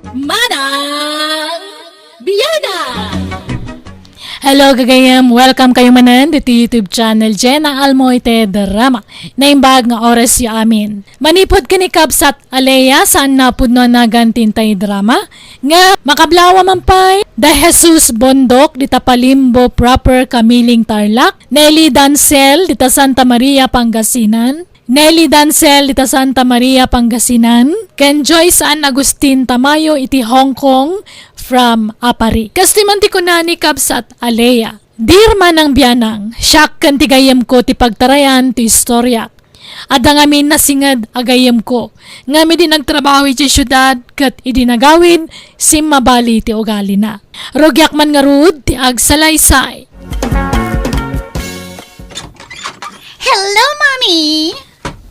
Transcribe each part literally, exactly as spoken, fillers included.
Manang Biada! Hello, gagayem. Welcome kayo manen ditoy YouTube channel, Jenna Almoite Drama. Naimbag nga oras yo amin. Manipud ken ni Kabsat Alea, saan napudno a nagan ti intay drama, nga makablawa man pay da Jesus Bondok, dita Palimbo proper, Kamiling, Tarlac, Nelly Dancel, dita Santa Maria, Pangasinan, Nelly Dancel dita Santa Maria, Pangasinan, ken Joyce Ann Agustin Tamayo iti Hong Kong from Aparri. Kastoy man ti kuna ni Kabsat Alea, "Dear Manang Bianang, siak ken ti gayyemko ti pagtarayan ti istoriak. Adda ngamin nasinged a gayyemko, ngem idi nagtrabaho idiay siudad ket idi nagawid, simmabali ti ugalina. Rugiak man ngarud ti agsalaysay." Hello, Mami!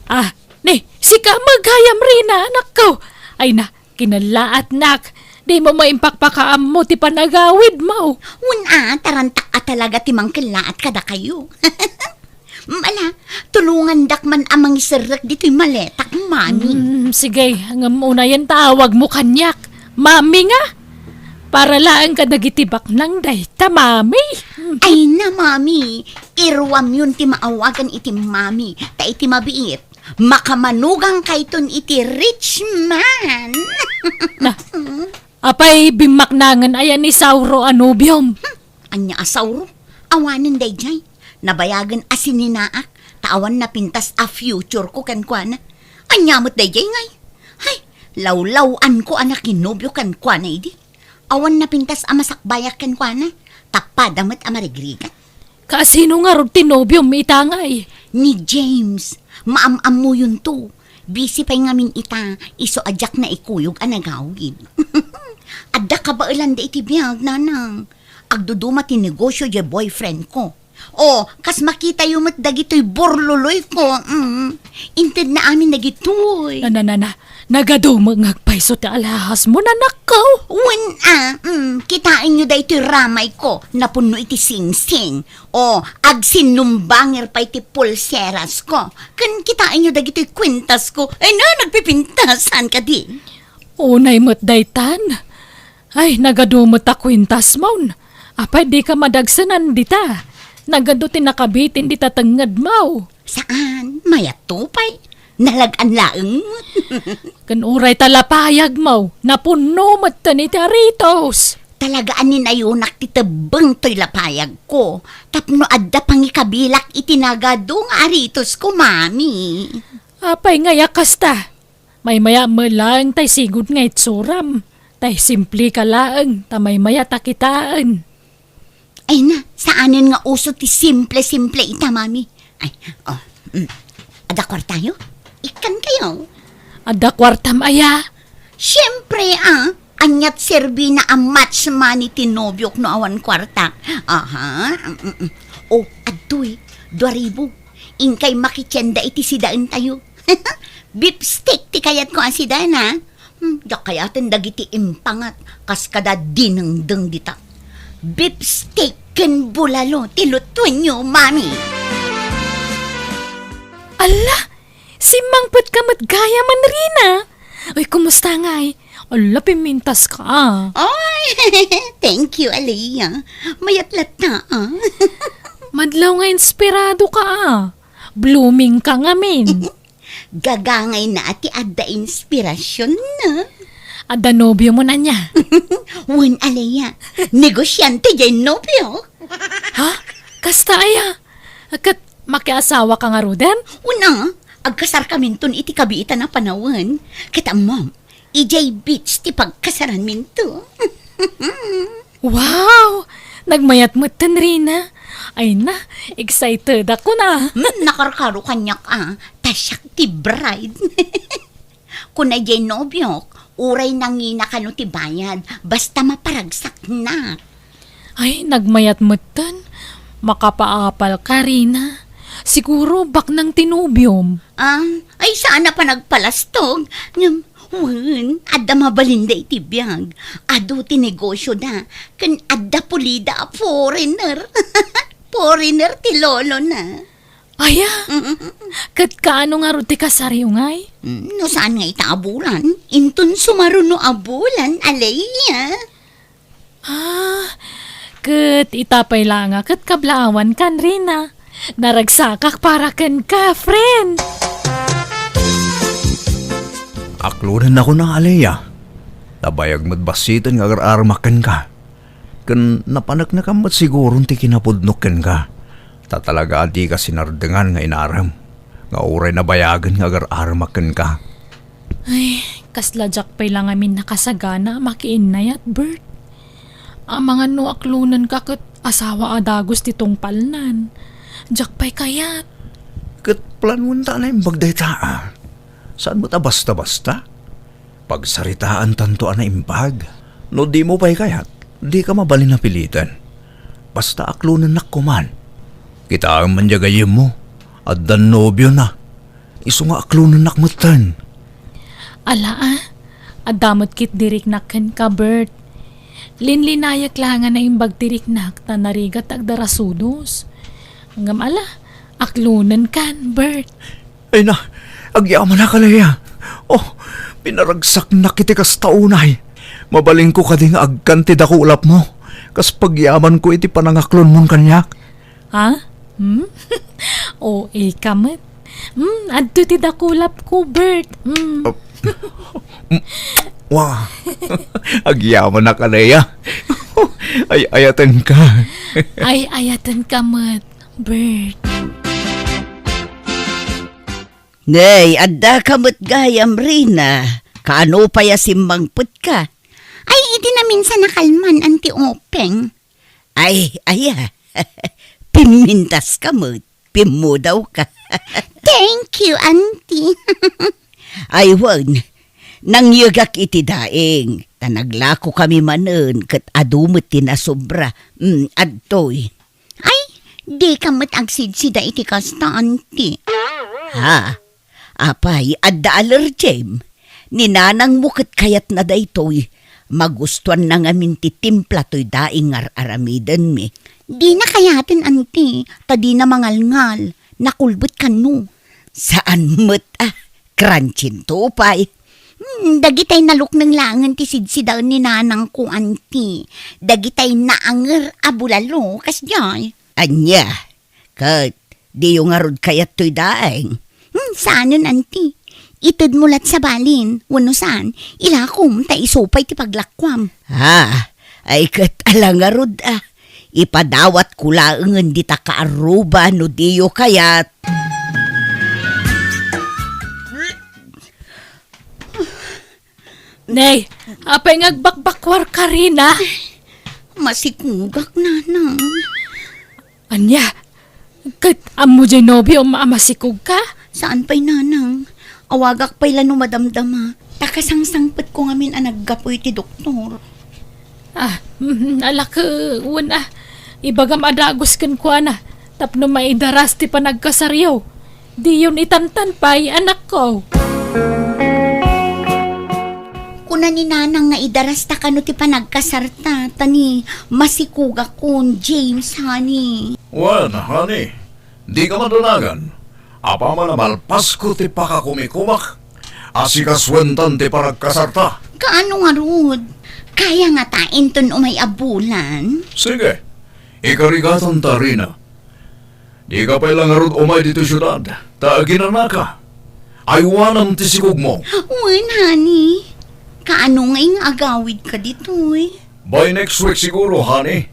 Ah, ni, sika met gayam, Rina, anakko. Ay na, kinallaatnak. Dimo maimpakpakaammo ti panagawidmo. Wen a, tarantak a talaga ti mangkellaat kadakayo. Mm, ala, tulongandak man a mangiserrek ditoy maletak, Mami. Mm, sige, ngem unayen ta awagmo kaniak. Mami nga? Para laeng kadagiti baknang dayta, Mami. Ay na, Mami. Iruamyon ti maawagan iti Mami. Ta iti mabiit, makamanugangkayton iti rich man. Na, apay bimmaknangen aya ni Sauro a nobiom? Hmm, ania a Sauro? Awanen daydiay. Nabayagen a sininaak, ta awan napintas a future ko kenkuana. Ania met daydiay ngay? Hay, lawlaw-anko a nakinobio kenkuana idi. Awan napintas a masakbayak kenkuana, ta pada met a marigrigat. Kasino ngarud ti nobiom ita ngay? Ni James. Maam-ammuyonto. Busy pay ngamin ita, isu a diak naikuyog a nagawid. Adda kabaelanda iti biag, nanang. Agduduma ti negosio diay boyfriend ko. O, kas makitayo met dagitoy burluloy ko, mm. Intedna amin dagitoy. Na, na, na, na. Nagadumo nga agpayso ti alahasmo, nanakko. Wen a, mm, kitaenyo daytoy ramay ko, napunno iti singsing. O, agsinnumbanger pay ti pulseras ko. Ken kitaenyo dagitoy kuentas ko. Ay na, nagpipintas, saan kadi? Unay met daytan. Ay, nagadu met a kuentasmon. Apay, dika madagsenan dita. Nagadu ti nakabitin dita tengngedmo. Saan, mayatto pay. Nalag-an laeng met. Ken uray ta lapayagmo, napunno metten iti aritos. Talaga a ninayonak ti tebbeng toy lapayagko. Tapno adda pangikabilak iti nagadu nga aritosko, Mami. Apay ngay a kasta? Maymaya met laeng tay sigud nga itsuram, tay simple ka laeng, ta maymaya ta kitaen. Ay na, saanen nga uso ti simple-simple ita, Mami. Ay, oh, mm. Adda kuartayo? Ikkan kayo. Adda kuartam aya? Siyempre, ah. Aniat serbina a match money ti nobiok no awan kuarta? Aha, mm, mm, mm. Oh, adtoy, dua ribu. Inkay makitienda iti sidaentayo. Beef steak ti kayatko a sidaen, ha? Hmm, diak kayaten dagiti impangat kas kada dinengdeng dita. Beef steak ken bulalo ti lutuenyo, Mami. Alla, simmangpetka met gayam, Rina. Ay, kumusta ngay? Alla, pimintas ka, ah. Ay, thank you, Alea. Mayat latta, ah. Madlaw nga inspirado ka, ah. Blooming ka ngamin. Gagangay na ti adda inspirasyon na. Adda nobio mo na niya? Wen, Alea. Negosyante diay nobio. Ha? Kasta aya? Ket makiasawa ka ngaruden? Wen a, agkasarkaminton iti kabiitan a panawen. Ket ammom, idiay beach ti pagkasaranminto. Wow! Nagmayat metten, Rina. Ay na, excited ako na. Hmm, nakarkaro kaniak a, ta siak ti bride. Kuna diay nobiok, uray nangina kano ti bayad, basta maparagsaknak. Ay, nagmayat metten. Makapaapal ka, Rina. Siguro baknang ti nobiom. Ah, ay, saan a panagpalastog. Ngem, wen, adda mabalinda iti biag. Adu ti negosyoda, ken adda pulida a foreigner. Foreigner ti lolona. Aya, ket kaano ngarud ti kasaryo ngay? Mm, no saan nga ita a bulan, inton sumaruno a bulan, Alea. Ah, ket ita pay la nga ket kablaawan kan Rina. Naragsakak para kenka, friend. Aklonennakon a, Alea. Nabayag met bassiten nga agar-aramak kenka. Ken napaneknekam met siguron ti kinapudnok kenka. Ta talaga a dika sinardengan nga inarem, nga uray nabayagen nga agar-aramak kenka. Ay, kasla diak pay la ngamin nakasagana a makiinnayat, Bert. Amangan no aklonenka ket asawa a dagus ti tungpalnan. Diak pay kayat. Ket planuenta a naimbag dayta, a. Saan met a basta-basta? Pagsaritaantanto a naimbag. No dimo pay kayat, dika mabalin a piliten. Basta aklonennak koman. Kitaem man diay gayyemmo. Addan nobiona. Isu nga aklonennak metten. Ala, a. Adda met ketdi riknak kenka, Bert. Linlinayek la nga naimbag ti riknak ta narigat ti agdarasudos. Ngem ala, aklonenkan, Bert. Ay na, agyamanak, Alea. Oh, pinaragsaknak iti kasta unay. Mabalinko kadi nga agkan ti dakulapmo, kas pagyamanko iti panangaklonmon kaniak? Ha? Hmm? O A ka met. Hmm, adto ti dakulapko, Bert. Hmm. Ah, mm, wa. Agyamanak, Alea. Ay-ayatenka. Ay-ayatenka met, Bert. Nay, addaka met gayam, Rina. Kaano pay a simmangpetka? Ay, idi naminsan a kalman, Auntie Openg. Ay, aya. Pimmintaska met. Pimmudawka. Thank you, Auntie. Ay, wen. Nangyegak iti daing. Ta naglakokami manen ket adu met ti nasobra. Mm, adtoy. Ay, dika met agsidsida iti kasta, Auntie. Ha? Apay, adda allergem? Ni nanangmo ket kayatna daytoy. Magustuanna ngamin ti timpla toy daing nga ar-aramidenmi. Dina kayaten, Auntie, ta dina mangalngal. Nakulbet kano. Saan met a. Crunchinto pay. Hmm, dagitay nalukneng laengen ti sidsidaen ni nanangko, Auntie. Dagitay naanger a bulalo, kasdiay. Ania? Ket diyo ngarud kayat toy daing? Hmm, saanen, Auntie. Itedmo lat sabalin, wenno saan, ilakom ta isu pay ti paglakuam. Ah, ay ket ala ngarud a. Ipadawatko laengen dita kaarruba no diyo kayat. Nay, apay nga agbakbakuarka, Rina? Masikugak, Nanang. Ania? Ket ammo diay nobiom a masikugka? Saan pay, Nanang. Awagak pay la no madamdama. Ta kasangsangpetko ngamin a naggapu iti doktor. Ah, mm, ala ket wen a. Ibagam a dagus kenkuana tapno maidaras ti panagkasaryo. Diyon itantan pay, anakko. Kuna ni Nanang nga idarasta kano ti panagkasarta, ta ni masikugakon, James, honey. Wen, honey, dika madanagan. Apaman a malpasko ti pakakumikumak, asikasuentan ti panagkasarta. Kaano ngarud? Kaya ngata inton umay a bulan? Sige, ikarigatan ta, Rina. Dika pay la ngarud umay ditoy siudad, ta aginanaka. Aywanam ti sikugmo. Wen, honey. Kaano ngay nga agawidka ditoy? By next week siguro, honey.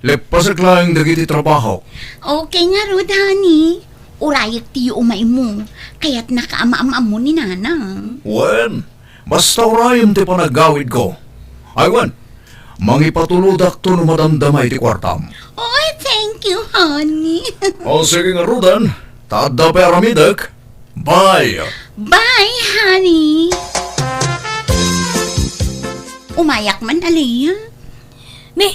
Leppasek laeng dagiti trabahok. Okay ngarud, honey. Urayek ti yuumaymo. Kayatnaka a maam-ammo ni Nanang. Wen, basta urayem ti panagawidko. Ay, wen, mangipatulodakto no madamdama iti kuartam. Oy, thank you, honey. O, sige ngaruden, ta adda pay aramidek. Bye. Bye, honey. Umayak man, Alea. Ni,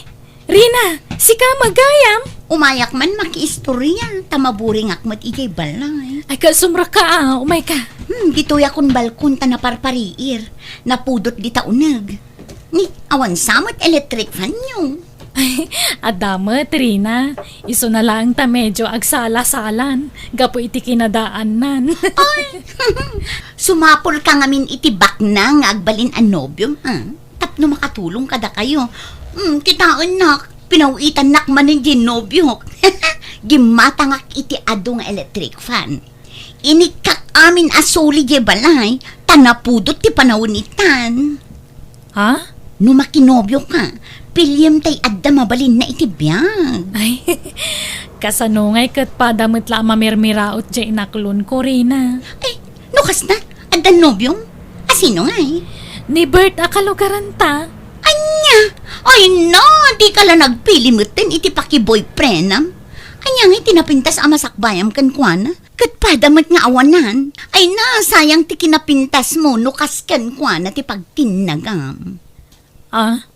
Rina, sika met gayam? Umayak man makiistorya, ta maburingak met idiay balay. Ay, kasumraka a, umayka. Hmm, ditoyakon balkon ta naparpariir. Napudot dita uneg. Ni, awan sa met electric fanyo. Adda met, Rina. Isuna laeng ta medyo agsala-salan gapu iti kinadaannan. Ay! Sumapulka ngamin iti baknang nga agbalin a nobiom, ha? Tapno makatulong kadakayo. Hmm, kitaennak, pinawitannak manen diay nobiok. Gimmatangak iti adu nga electric fan. Inikkak amin a suli diay balay, ta napudot ti panawen itan. Ha? No makinobioka, piliem tay adda mabalinna iti biag. Ay, kasano ngay ket pada met la a mamirmiraot diay inaklonko, Rina? Ay, no kasta, adda nobiom? A sino ngay? Ni Bert a kalugaranta. Ania? Ay na, dika la nagpili metten iti pakiboyfriendam. Ania ngay ti napintas a masakbayam kenkuana? Ket pada met nga awanan. Ay na, sayang ti kinapintasmo no kas kenkuana ti pagtinnagam. Ah?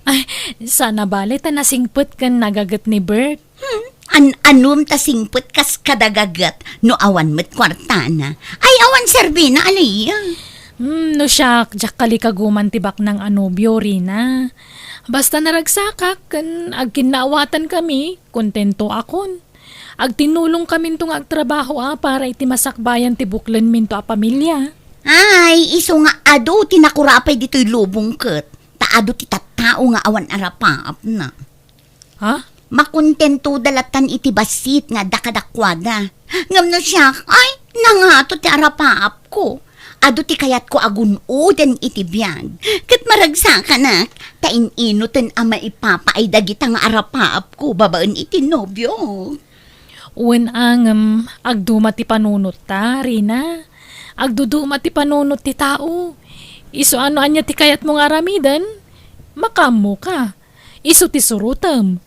Ay, sana bale ta nasingpet ken nagaget ni Bert. Hmm, an-, anum ta singpet kas kadagaget no awan met kuartana. Ay, awan serbina, Aliyah. Hmm, no siak, diak kalikaguman ti baknang a nobio, Rina. Basta naragsakak ken agkinnaawatan kami, kontento akon. Agtinnulongkaminto nga agtrabaho a para iti masakbayan ti buklenminto a pamilia. Ay, isu nga adu ti nakurapay ditoy lubong ket, ta adu ti tattao nga awan arapaapna. Ha? Makontentoda latan iti bassit nga adda kadakuada. Ngem no siak, ay, nangato ti arapaapko. Adu ti kayatko a gun-oden iti biag. Ket maragsakanak, ta in-inoten a maipapaay dagita nga arapaapko babaen iti nobio. Wen a ngem, agduma ti panunotta, Rina. Agduduma ti panunot ti tao. Isu a no ania ti kayatmo nga aramiden, makaammoka. Isu ti surotem.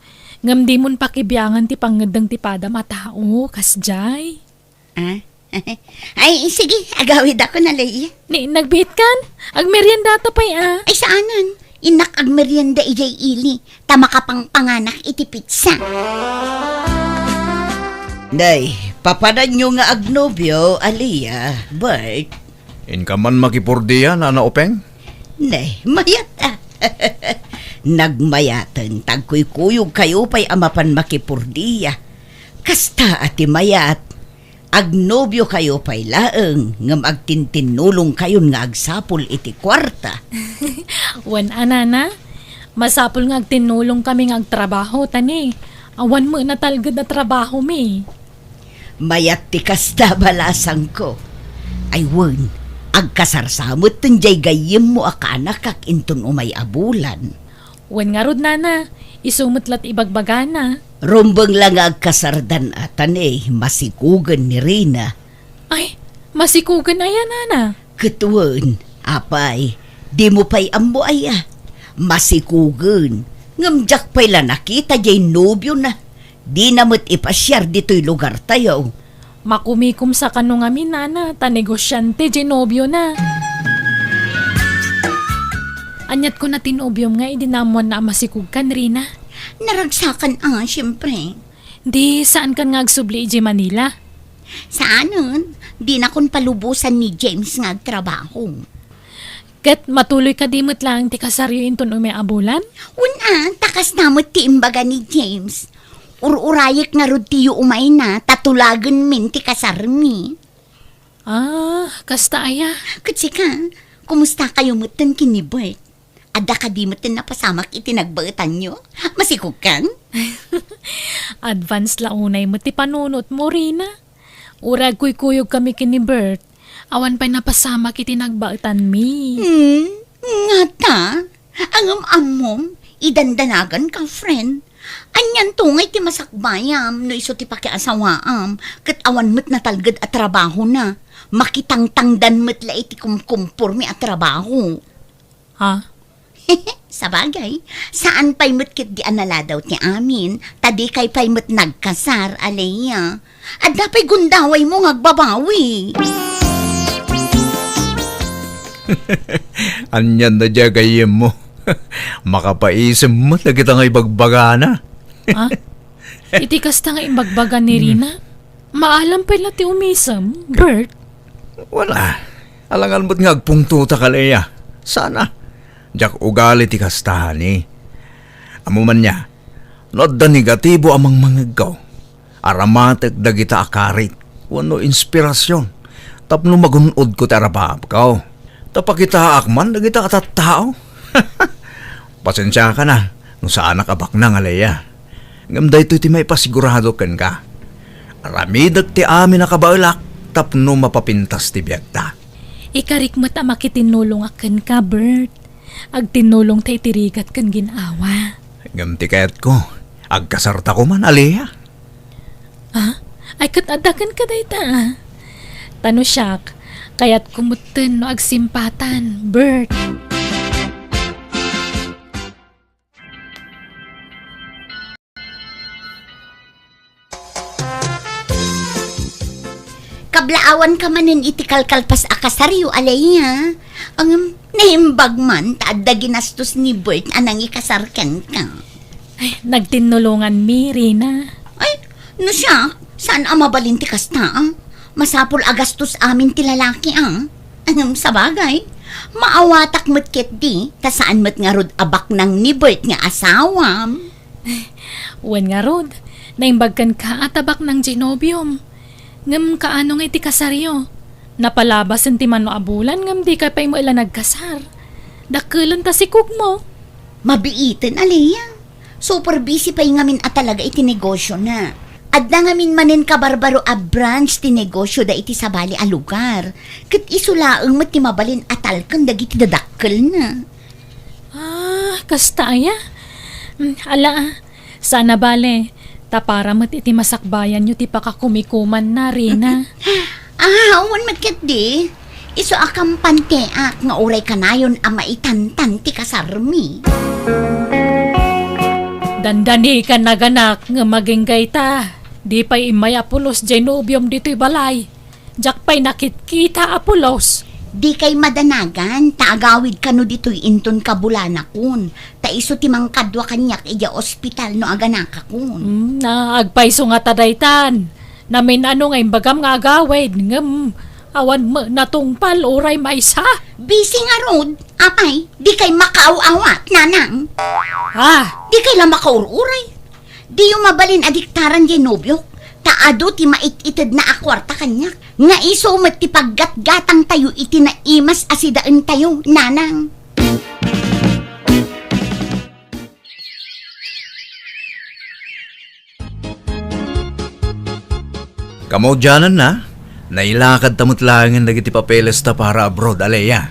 Ngem dimon pakibiangan ti pangngeddeng ti padam a tao, kasdiay. Ah? Ay, sige, agawidakon, Aliyah. Ni, nagbiitkan? Agmeriendata pay a. Ay, saanen. Innak agmerienda idiay ili, ta makapangpanganak iti pizza. Nay, papananyo nga agnobio, Aliyah, Bert? Inka man makipordia, Nana Openg? Nay, mayat a. Nagmayaten, ta agkuykuyogkayo pay a mapan makipordia. Kasta a ti mayat. Agnobiokayo pay laeng, ngem agtintinnulongkayon nga agsapul iti kuarta. Wen a, Nana, masapul nga agtinnulongkami nga agtrabaho, ta ni, awan met natalged a trabahomi. Mayat ti kasta, balasangko. Ay wen, agkasarsa metten diay gayyemmo a kaanakak inton umay a bulan. Wen ngarud, Nana, isu met la ti ibagbagana. Rumbeng la nga agkasardan a, ta ni, masikugen ni Rina. Ay, masikugen aya, Nana? Ket wen, apay, dimo pay ammo aya? Masikugen, ngem diak pay la nakita diay nobiona. Dina met ipasiar ditoy lugartayo. Makumikom sa kano ngamin, Nana, ta negosiante diay nobiona. Aniat kuna ti nobiom nga idi naammoanna a masikogkan, Rina? Naragsakan a, siempre. Di, saankan nga agsubli idiay Manila? Saanen, dinakon palubosan ni James nga agtrabaho. Ket matuloy kadi met laeng ti kasaryo inton umay a bulan? Wen a, ta kasta met ti imbaga ni James. Ur-urayek ngarud ti yuumayna, ta tulagenmin ti kasarmi. Ah, kasta aya? Ket sika, kumustakayo metten ken ni Bert? Adda kadi metten napasamak iti nagbaetanyo? Masikogkan? Advance la unay met ti panunotmo, Rina. Uray agkuykuyogkami ken ni Bert, awan pay napasamak iti nagbaetanmi. Hmm, ngata? Ngem ammom, idandanaganka, friend. Anianto ngay ti masakbayam no isu ti pakiasawaam, ket awan met natalged a trabahona. Makitangtangdan met la iti kumkumpormi a trabaho. Ha? Sabagay, saan pay met ketdi a naladaw ti amin, ta dikay pay met nagkasar, Aliyah. Adda pay gundawaymo nga agbabawi. Anian na diay gayyemmo? Makapaisem met dagita nga ibagbagana. Ah? Iti kasta nga imbagbaga ni Rina, maalam pay la ti umisem, Bert? Wala. Alangan met nga agpungtotak, Aliyah. Sana. Diak ugali ti kasta, honey. Ammo man nia, no adda negatibo a mangmangegko, aramatek dagita a karit wenno inspirasion tapno magun-odko ti arabaabko. Ta pakitaak man dagita a tattao. Pasensiaka na no saanak a baknang, Alea. Ngem daytoy ti maipasigurado kenka. Aramidek ti amin a kabaelak tapno mapapintas ti biagta. Ikarik met a makitinnulongak kenka, Bert. Agtinnulongta iti rigat ken gin-awa. Ngem ti kayatko, agkasarta koman, Alea. Ah? Ay, ket adda kenka dayta, ah. Ta no siak, kayatko metten no agsimpatan, Bert. Kablaawanka manen iti kalkalpas a kasaryo, Alea. Ngem, naimbag man ta adda ginastos ni Bert a nangikasar kenka. Ay, nagtinnulonganmi, Rina. Ay, no siak, saan a mabalin ti kasta, ah? Masapul a gastos amin ti lalaki, ah. Ngem, sabagay, maawatak met ketdi, ta saan met ngarud a baknang ni Bert nga asawam. Wen ngarud, naimbag kenka a ta baknang diay nobiom. Ngem kaano nga iti kasaryo? Napalabasen ti mano a bulan ngem dikay pay met la nagkasar. Dakkelenta sikogmo. Mabiiten, Alea. Super busy pay ngamin a talaga iti negosiona. Adda ngamin manen kabarbaro a branch ti negosioda iti sabali a lugar. Ket isu laeng met ti mabalin a talken dagiti dadakkelna. Ah, kasta aya? Mm, ala, ah. Saan a bale, ta para met iti masakbayanyo ti pakakumikumanna, Rina. Ah, wen met ketdi. Isu a kampanteak nga uray kanayon a maitantan ti kasarmi. Dandani ka naganak nga maginggayta. Di pay immay a pulos diay nobiom ditoy balay. Diak pay nakitkita a pulos. Dikay madanagan, ta agawid kano ditoy inton kabulanakon, ta isu ti mangkadua kaniak idiay ospital no aganakakon. Hmm, na, agpayso ngata daytan. Namin-ano nga imbagam nga agawid, ngem awan met natungpal uray maysa. Busy ngarud, apay, dikay makaaw-awat, nanang. Ah! Dikay la makaur-uray. Diyo mabalin a diktaran diay nobiok, ta adu ti mait-itedna a kuarta kaniak, nga isu met ti paggatgatangtayo iti naimas a sidaentayo, nanang. Kamaudiananna, nailakadta met laengen dagiti papelesta para abroad, Alea.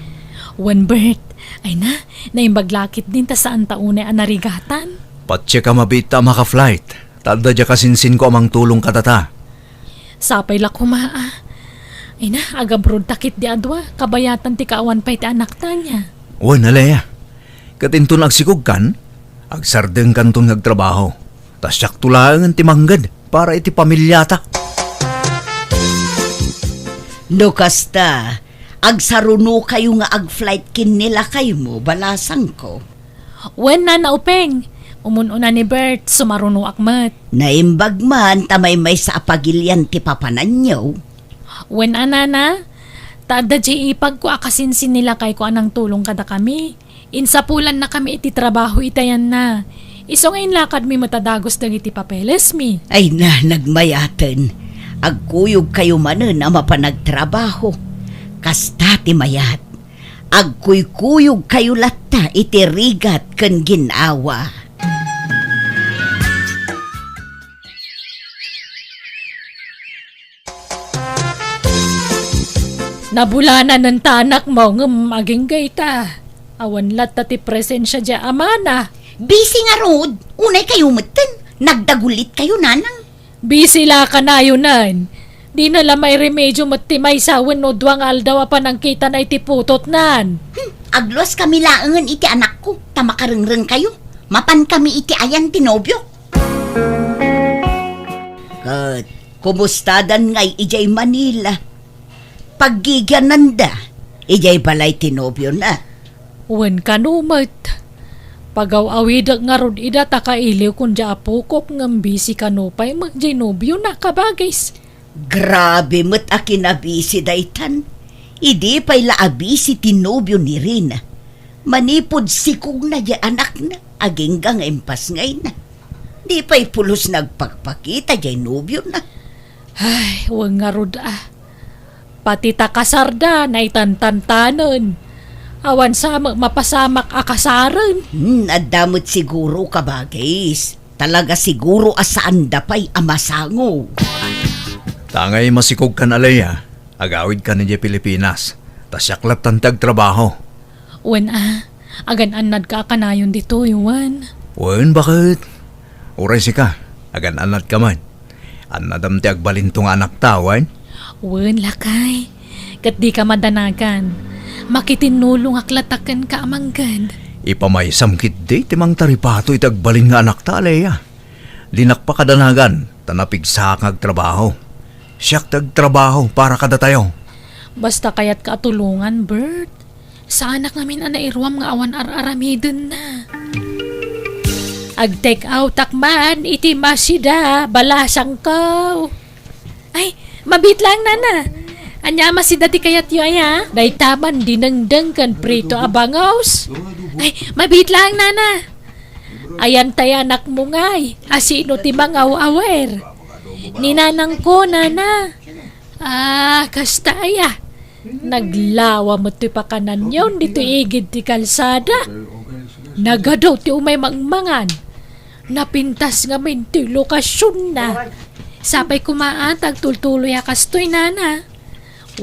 Wen, Bert, ay na, naimbag la ketdin ta saanta unay a narigatan. Patiekka mabiit ta maka-flight. Ta adda diay kasinsinko a mangtulong kadata. Sapay la koma, a. Ay na, agabrodta ketdi a dua, kabayatan ti kaawan pay ti anakta, ania? Wen, Alea. Ket inton agsikogkan, agsardengkanton nga agtrabaho. Ta siakto laengen ti mangged para iti pamiliata. No kasta, agsarunokayo nga ag-flight ken ni lakaymo, balasangko. Wen, Nana Upeng, umun-una ni Bert, sumarunoak met. Naimbag man ta maymaysa a pagilian ti papananyo. Wen a, Nana, ta adda diay ipagko a kasinsin ni lakayko a nangtulong kadakami. Insapulannakami iti trabaho iti ayanna. Isu nga inlakadmi met a dagus dagiti papelesmi. Ay na, nagmayaten. Agkuyogkayo manen a mapan agtrabaho. Kasta ti mayat. Agkuykuyogkayo latta iti rigat ken gin-awa. Nabulananen ta anakmo ngem agingga ita. Awan latta ti presensia diay amana. Busy ngarud, unay kayo metten. Nagdagulitkayo, nanang. Busy la kanayonen. Dina la mairemedio met ti maysa wenno dua nga aldaw a panangkitana iti putotnan. Hmm, agluaskami laengen iti anakko, ta makarengrengkayo. Mapankami iti ayan ti nobiok. Ket kumustadan ngay idiay Manila? Paggigiananda idiay balay ti nobiona? Wen kano met. Pagaw-awidek ngarud ida ta kailiwkon diay apokok ngem busy kano pay met diay nobiona, kabagis. Grabe met a kinabisi daytan. Idi pay la a busy ti nobio ni Rina. Manipud sikogna diay anakna, Agingga nga impasngayna. Di pay pulos nagpakpakita jay nobiona. Ay, wen ngarud a. Pati ta kasarda, naitantantanen. Awan sa met mapasamak a kasaren. Hmm, adda met siguro kabagis. Talaga siguro a saanda pay a masango. Tangay masikog kan Alea, agawid kan idiay Pilipinas. Ta siak lattan ti agtrabaho. Wen a, agan-annad ka a kanayon ditoy, wen? Wen, baket? Uray sika, agan-annad ka man. Annadam ti agbalinto nga anakta, wen? Wen, lakay. Ket dika madanagan. Makitinnulongak latta kenka a mangged. Ipamaysam ketdi ti mangtaripato iti agbalin nga anakta, Alea. Dinak pakadanagan, ta napigsaak nga agtrabaho. Siak ti agtrabaho para kadatayo. Basta kayatka a tulongan, Bert. Saanak ngamin a nairuam nga awan ar-aramidenna. Ag-take outak man iti Masida, balasangko. Ay, mabiit laeng, nana. Ania a Masida ti kayatyo, aya? Dayta man dinengdeng ken prito a bangus. Ay, mabiit laeng, nana. Ayan tay anakmo ngay, a sino ti mangaw-awer? Ni nanangko, nana. Ah, kasta aya. Naglawa met ti pakananyon ditoy igid ti kalsada. Nagadu ti umay mangmangan. Napintas ngamin ti lokasionna. Sapay koma a ta agtultuloy a kastoy, nana.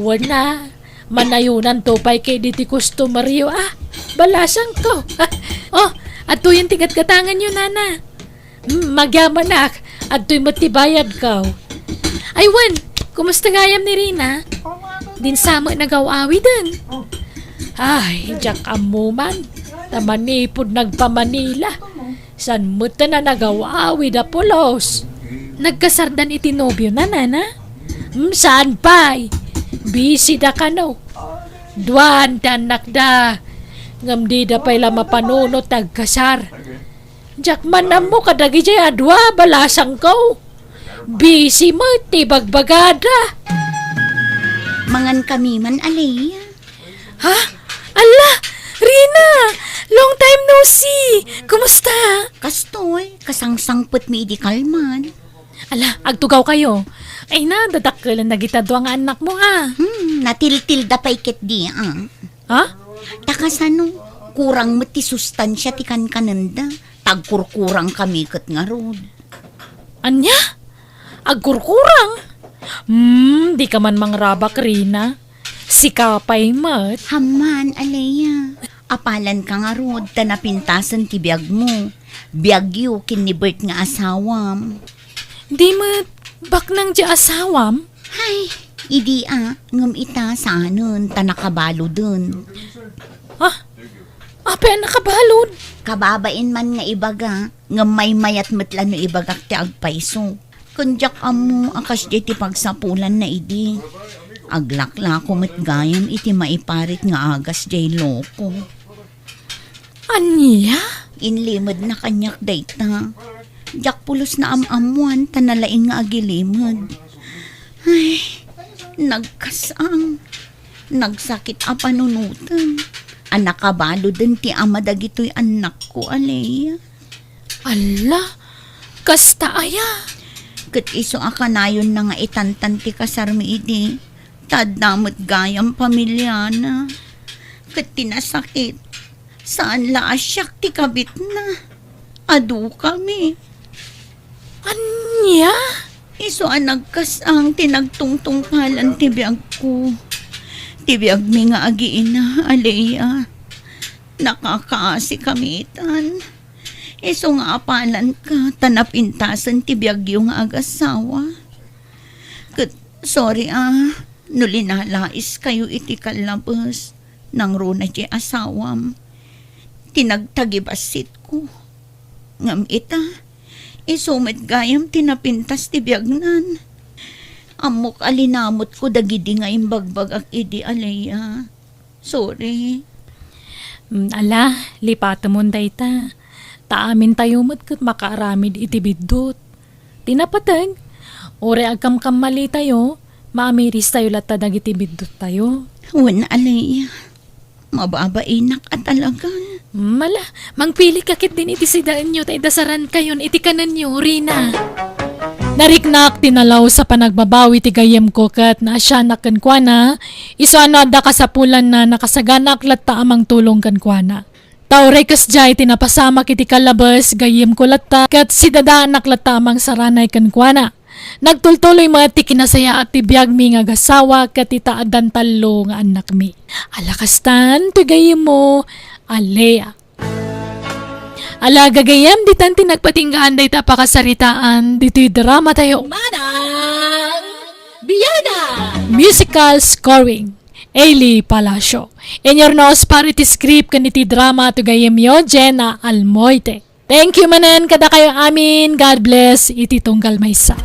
Wen a, manayonanto pay ketdi ti customeryo a. Balasangko. Oh, adtoyen ti gatgatanganyo, nana. Hmm, magyamanak. Adtoy met ti bayadko. Ay wen, kumusta gayam ni Rina? Dinsa met nagaw-awiden. Ay, diak ammo man. Ta manipud nagpa-Manila, saan met a nagaw-awid a pulos? Nagkasardan iti nobiona, nana? Hmm, saan pay? Busy da kano. Duan ti annakda. Ngem dida pay la mapanunot ti agkasar. Diak man ammo kadagijay a dua, balasangko. Busy met ti bagbagada. Mangankami man, Alea. Ha? Alla! Rina! Long time no see! Kumusta? Kastoy, kasangsangpetmi idi kalman. Ala, agtugawkayo. Ay na, dadakkelan dagita dua nga annakmo, a. Hmm, natiltilda pay ketdi, a. Ha? Ta kasano, kurang met ti sustansia ti kankanenda. Ta agkurkurangkami ket ngarud. Ania? Agkurkurang? Hmm, dika man mangrabak, Rina. Sika pay met. Amman, Alea. Apalanka ngarud ta napintasen ti biagmo. Biagyo ken ni Bert nga asawam. Di met baknang ti asawam? Hay, idi a, ngem ita saanen ta nakabaluden. Ha? Apay a nakabalud? Kababain man nga ibaga, ngem maymayat met la no ibagak ti agpayso. Ken diak ammo a kasdiay ti pagsapulanna idi. Aglaklako met gayam iti maiparit nga agas diay loko. Ania? Inlimedna kaniak dayta. Diak pulos naam-ammoan ta nalaing nga agilimed. Ay, nagkasang. Nagsakit a panunoten a nakabaluden ti ama dagitoy annakko, Alea. Alla, kasta aya? Ket isu a kanayonna nga itantan ti kasarmi idi, ta adda met gayam pamiliana. Ket ti nasakit, saan la a siak ti kabitna. Adukami. Ania? Isu a nagkasang ti nagtungtungpalan ti biagko. Ti biagmi nga agiina, Alea. Nakakaasikami itan. Isu nga apalanka ta napintasen ti biagyo nga agasawa. Ket sorry a, no linalaiskayo iti kallabes, nangruna ti asawam. Ti nagtagibassitko. Ngem ita, isu met gayam ti napintas ti biagnan. Ammok a linamutko dagidi nga imbagbagak idi, Alea. Sorry. Mm, ala, lipatemon dayta. Ta amintayo met ket makaaramid iti biddut. Ti napateg, uray agkamkammalitayo, maamiristayo latta dagiti bidduttayo. Wen, Alea. Mababainak a talaga. Mala, mangpili ka ket din iti sidaenyo ta idasarankayon iti kanenyo, Rina. Nariknak ti nalaus a panagbabawi ti gayyemko ket naasianak kenkuana, isu a no adda kasapulanna, nakasaganak latta a mangtulong kenkuana. Ta uray kasdiay ti napasamak iti kalabes, gayyemko latta, ket sidadaanak latta a mangsaranay kenkuana. Nagtultuloy met ti kinasayaat ti biagmi nga agasawa ket ita addan tallo nga annakmi. Ala kastan, ti gayyemmo, a Lea. Ala, gagayyem, ditan ti nagpatinggaan dayta a pakasaritaan ditoy dramatayo. Manang Biana! Musical scoring, Ailey Palacio. Inyurnos para iti script ken iti drama ti gayyemyo, Jenna Almoite. Thank you manen kadakayo amin. God bless iti tunggal maysa.